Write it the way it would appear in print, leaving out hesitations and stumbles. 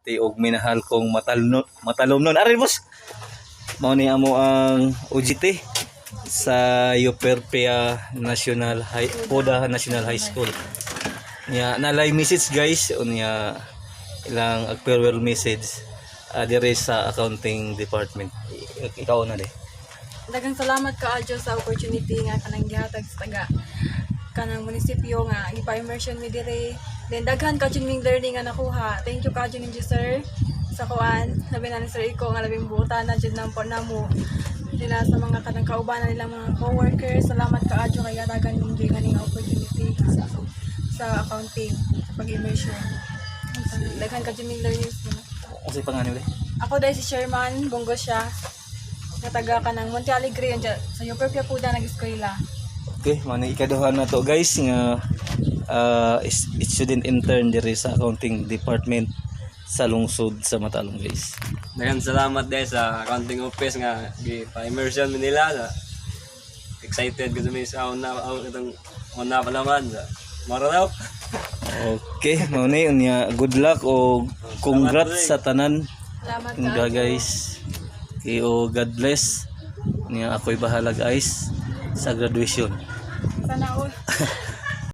Og minahal kong matalno matalomnon. Ari, boss. Mao ni amo ang OJT sa Euprepia National High Poda National High School. Nya nalay message, guys, unya ilang farewell message dire sa accounting department. Ikaw na de. Daghang salamat kaayo sa opportunity nga kanang gihatag sa taga kanang munisipyo nga gipa-immersion mi dire. Then daghan ka jud ming learning nga nakuha. Thank you kaayo ninyo, sir, sa kuan, labi na ni Sir Iko nga labing buotan na jud nang po namo nila sa mga kanang kaubanan nilang mga coworkers. Salamat kaayo kay hatagan ninyo nga opportunity sa accounting sa pag-immersion. Daghan ka jud ming learnings nga. Unsay pangalan nila? Ako dahil si Sherman Bongo siya. Nga taga ka ng Monte Alegre andyan sa Euprepia Poda nag-eskwela. Okay, mao ni ikaduha na to, guys, nga student intern diri sa accounting department sa lungsod sa Matalom, guys. Daghang salamat dahil sa accounting office nga gi-immersion mi nila sa excited ko mi sa una itong una pa naman sa mara daw. Okay, mao ni unya good luck o congrats sa tanan Salamat nga kaayo. Guys. Okay, o God bless. Unya ako'y bahala, guys, sa graduation. Sana all.